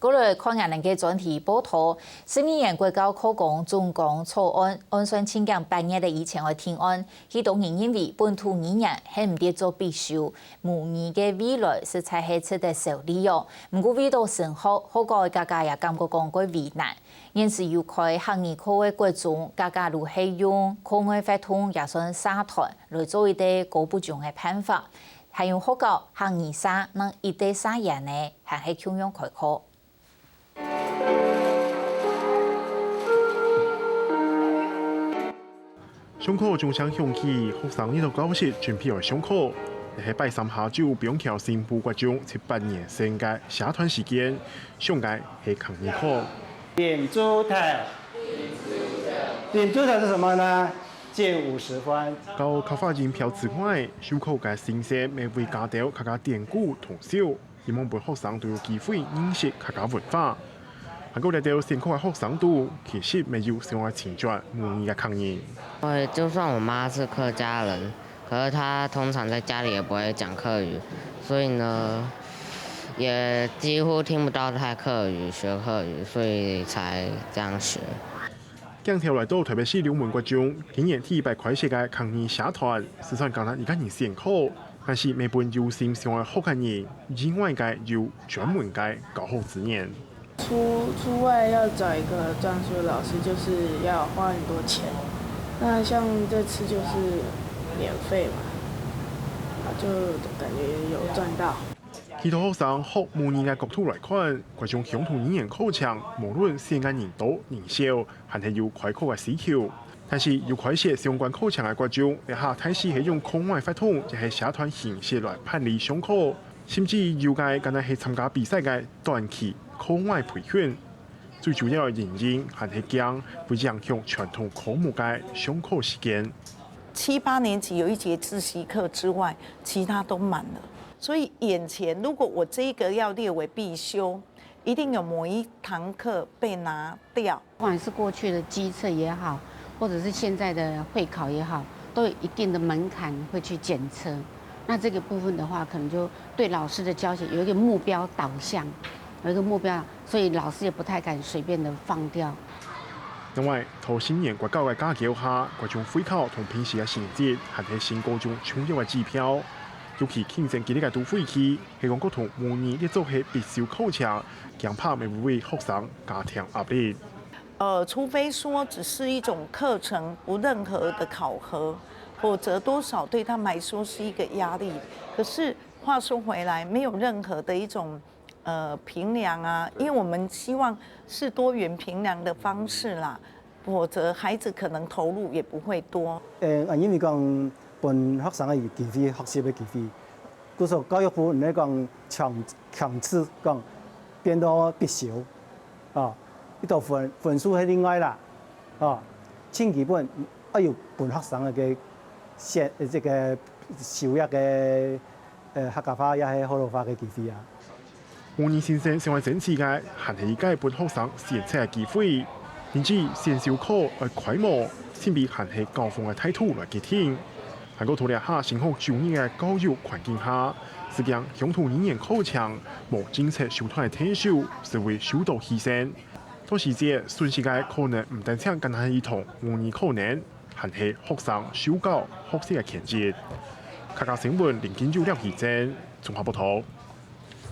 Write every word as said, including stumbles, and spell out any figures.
過來看𠊎等个專題報導，十二年國教課綱總綱草案，按算盡驚八月个以前愛定案，許多人認為本土語言係毋得做必修，母語个未來實在係值得受利用。毋過為到升學，學校个家家也感覺講過為難。現時有開客語課个國中，家家都係用課外活動也算社團來做一個高不中个辦法。還有學校客語社，能一對社員呢，還係共樣開課。 上課鐘聲響起，學生入到教室，準備愛上課。這係拜三下晝，板橋新埔國中七八年生个社團時間，上个係客語課。點豬頭，點豬頭是什麼呢？正午時分。教客話音標之外，授課个先生乜會加兜客家典故同笑。 希望分學生都有機會認識客家文化。還過這兜選課个學生肚，其實乜有想愛尋轉母語个客人。對，就算我媽是客家人，可是她通常在家裡也不會講客語，所以呢，也幾乎聽不到她客語、學客語，所以才這樣學。 鏡頭來到台北市龍門國中，今年第一擺開設个客語社團，雖然干焦一個人選課，但是乜分有心想愛學个人，以外个有專門个教學資源。出出外要找一個專屬老師，就是要花很多錢。那像這次就是免費嘛，啊，就感覺有賺到。 其他學生學母語个角度來看，國中鄉土語言課程，無論選个人多人少，還係有開課个需求。但是有開設相關課程个國中，這下大勢係用課外活動，也係社團形式來辦理上課，甚至有个敢若係參加比賽个短期課外培訓。最主要个原因還係驚會影響傳統科目个上課時間。七八年級有一節自習課之外，其他都滿了。 所以眼前如果我這個要列為必修，一定有某一堂課被拿掉。不管是過去的基測也好，或者是現在的會考也好，都有一定的門檻會去檢測。那這個部分的話，可能就對老師的教學有一個目標導向，有一個目標，所以老師也不太敢隨便的放掉。另外，在新年國教个架構下，國中會考同平時个成績還係升高中重要个指標。尤其競爭激烈个都會區，係講各種模擬列作係必修課程，驚怕會為學生加添壓力。呃，除非說只是一種課程，不任何的考核，否則多少對他們來說是一個壓力。可是話說回來，沒有任何的一種呃評量啊，因為我們希望是多元評量的方式啦，否則孩子可能投入也不會多。誒，因為講分學生个機會、學習个機會，故所教育部毋係講強強制講變到必修，啊，一道分分數係另外啦，啊，盡基本愛有分學生个選這個修業个呃客家話也係學老話个機會啊。 模擬先生想愛爭取个，還係一個分學生選擇个機會。因此，選修課愛開無，先比還係交鋒个態度來決定。還過在這下升學就業个教育環境下，實行鄉土語言課程，無政策手段个𢯭手，就會受到犧牲。到時節，損失个可能毋單淨干焦係一堂模擬課程，還係學生受教學習个權益。客家新聞林金友、廖喜珍，綜合報導。